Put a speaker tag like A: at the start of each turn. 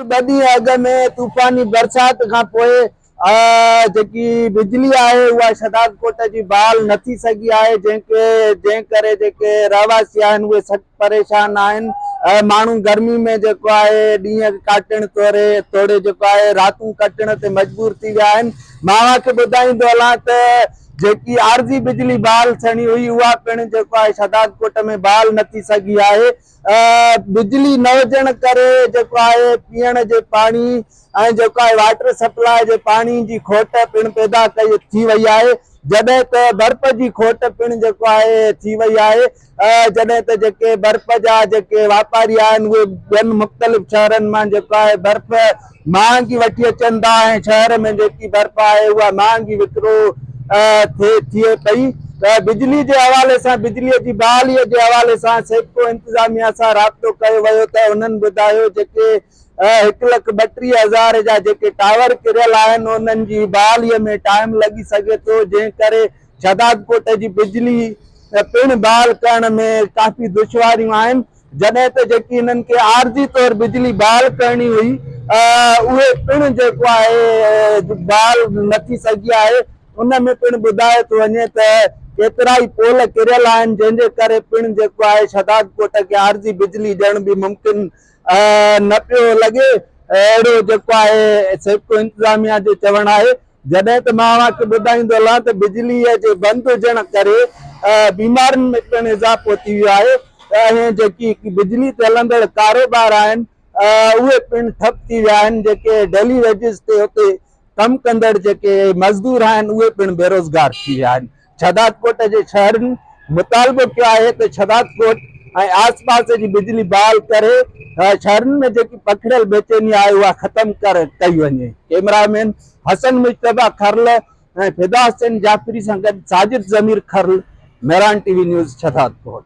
A: ٻه ڏينهن اڳ ۾ طوفاني برسات کان پوء جيڪي بجلي آهي اها شهدادڪوٽ جي بحال نه ٿي سگهي آهي جنهن کي جنهن ڪري جيڪي رهواسي آهن اهي سخت پريشان آهن ماڻهو گرمي ۾ جيڪو آهي ڏينهن ڪاٽڻ توڙي توڙي جيڪو آهي راتون ڪٽڻ تي مجبور ٿي ويا آهن مان اوهان کي ٻڌائيندو هلان ته جيڪي عارضي بجلي بحال ٿيڻي هئي اها پڻ جيڪو آهي شهدادڪوٽ ۾ بحال نه ٿي سگهي آهي بجلي نه هجڻ ڪري جيڪو آهي پيئڻ جي پاڻي ۽ جيڪو آهي واٽر سپلاء جي پاڻي جي کوٽ پڻ پيدا ڪئي ٿي وئي آهي جڏهن ته برف جي کوٽ پڻ جيڪو آهي ٿي وئي آهي جڏهن ته جيڪي برف جا جيڪي واپاري آهن اهي ٻين مختلف شهرن مان جيڪو آهي برف مهانگي وٺي اچن ٿا ۽ شهر ۾ جيڪي برف آهي اها مهانگي وڪرو ٿئي ٿئي پئي ته بجلي جي حوالي سان بجلي جي بحالي جي حوالي سان سيپڪو انتظاميا سان رابطو ڪيو ويو ته انهن ٻڌايو جيڪي هڪ لک ٻٽيهه هزار جا جيڪي ٽاور ڪريل آهن انهن جي بحالي ۾ ٽائيم لڳي سگهي ٿو جنهن ڪري شهدادڪوٽ جي بجلي پڻ بحال ڪرڻ ۾ ڪافي دشواريون آهن جڏهن ته جيڪي هنن کي عارضي طور بجلي بحال ڪرڻي هئي اهي پڻ جيڪو آهي بحال نه ٿي سگهي آهي ان ۾ پڻ ٻڌايو ٿو وڃي ته ڪيترائي پول ڪريل آهن جنهن جي ڪري پڻ جيڪو آهي شهداد ڪوٽ کي عارضي بجلي ڏيڻ به ممڪن نه پيو لڳي اهڙو جيڪو آهي سيپڪو انتظاميا جو چوڻ آهي جڏهن ته مان اوهان کي ٻڌائيندو هلان ته بجليء جي بند هجڻ ڪري بيمارين ۾ پڻ اضافو ٿي ويو آهي ۽ جيڪي بجلي تي هلندڙ ڪاروبار آهن اهي پڻ ٺپ ٿي ويا آهن جيڪي ڊيلي ويجز تي اتي ڪم ڪندڙ جيڪي مزدور آهن اهي پڻ بيروزگار ٿي ويا آهن. شھدادڪوٽ جي شھرين مطالبو ڪيو آهي ته شھدادڪوٽ ۽ آس پاس جي بجلي بحال ڪري شھرين ۾ جيڪي پکڙيل بيچيني آهي اها ختم ڪئي وڃي. ڪئميرا مين حسن مجتبيٰ کرل ۽ فدا حسين جعفري سان گڏ Sajid Zameer Kharal, Mehran T V news, Shahdadkot.